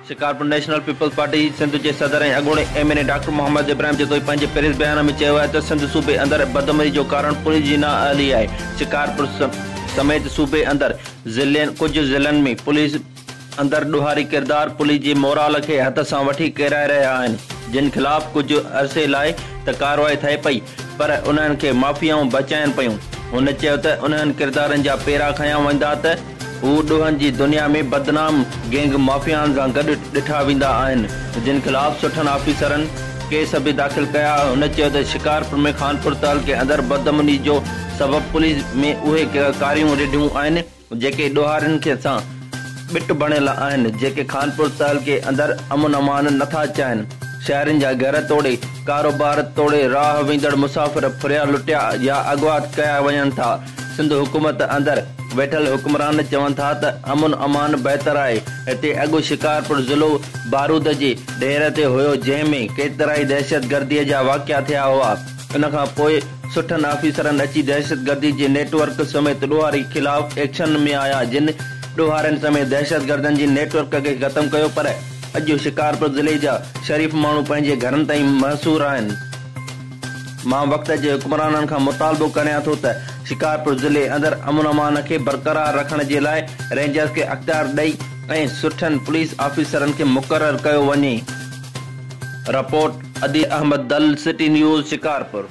Shikarpur, national peoples party Sindh جي صدر ۽ اڳوڻي M N A doctor Muhammad Ibrahim Jatoi پنهنجي پريس بيان ۾ چيو آهي ته سنڌ صوبي اندر بدامني جو ڪارڻ پوليس جي نااهلي آهي، شڪارپور سميت صوبي اندر ضلعن ڪجهه ضلعن ۾ پوليس اندر ڏوهاري ڪردار پوليس جي مورال کي هٿ سان وٺي ڪيرائي رهيا آهن جن خلاف ڪجهه عرصي لاء ته ڪارروائي ٿئي پئي پر انهن کي مافيائون بچائين پيون هن چيو ته انهن ڪردارن جا پيرا کنيا ويندا ته هو ڏوهن جي دنيا ۾ بدنام گينگ مافيائن سان گڏ ڏٺا ويندا آهن، جن خلاف سٺن آفيسرن ڪيس به داخل ڪيا. هن چيو ته شڪارپور ۾ خانپور تعلقي اندر بدامني جو سبب پوليس ۾ اهي ڪاريون رڍون آهن، جيڪي ڏوهارين سان ٻٽ بڻيل آهن، جيڪي خانپور تعلقي اندر امن امان نٿا چاهين. شهرين جا گهر توڙي ڪاروبار توڙي راهه ويندڙ مسافر ڦريا لٽيا يا اغوا ڪيا وڃن ٿا. سنڌ حڪومت اندر ويٺل حڪمران چون ٿا ته امن امان بهتر آهي، هتي اڳ شڪارپور ضلعو بارود جي ڍير تي هيو جنهن ۾ ڪيترائي دهشتگردي جا واقعا ٿيا هئا، ان کان پوء سٺن آفيسرن اچي دهشتگردي جي نيٽ ورڪ سميت ڏوهاري خلاف ايڪشن ۾ آيا جن ڏوهارين سميت دهشتگردن جي نيٽ ورڪ کي ختم ڪيو پر اڄ شڪارپور ضلعي جا شريف ماڻهو پنهنجي گهرن تائين محصور آهن. مان وقت جي حڪمرانن کان مطالبو ڪريان ٿو ته شڪارپور ضلعي اندر امن امان کي برقرار رکڻ جي لاء رينجرز کي اختيار ڏئي ۽ سٺن پوليس آفيسرن کي مقرر ڪيو وڃي. رپورٽ، اديل احمد دل، سٽي نيوز، شڪارپور.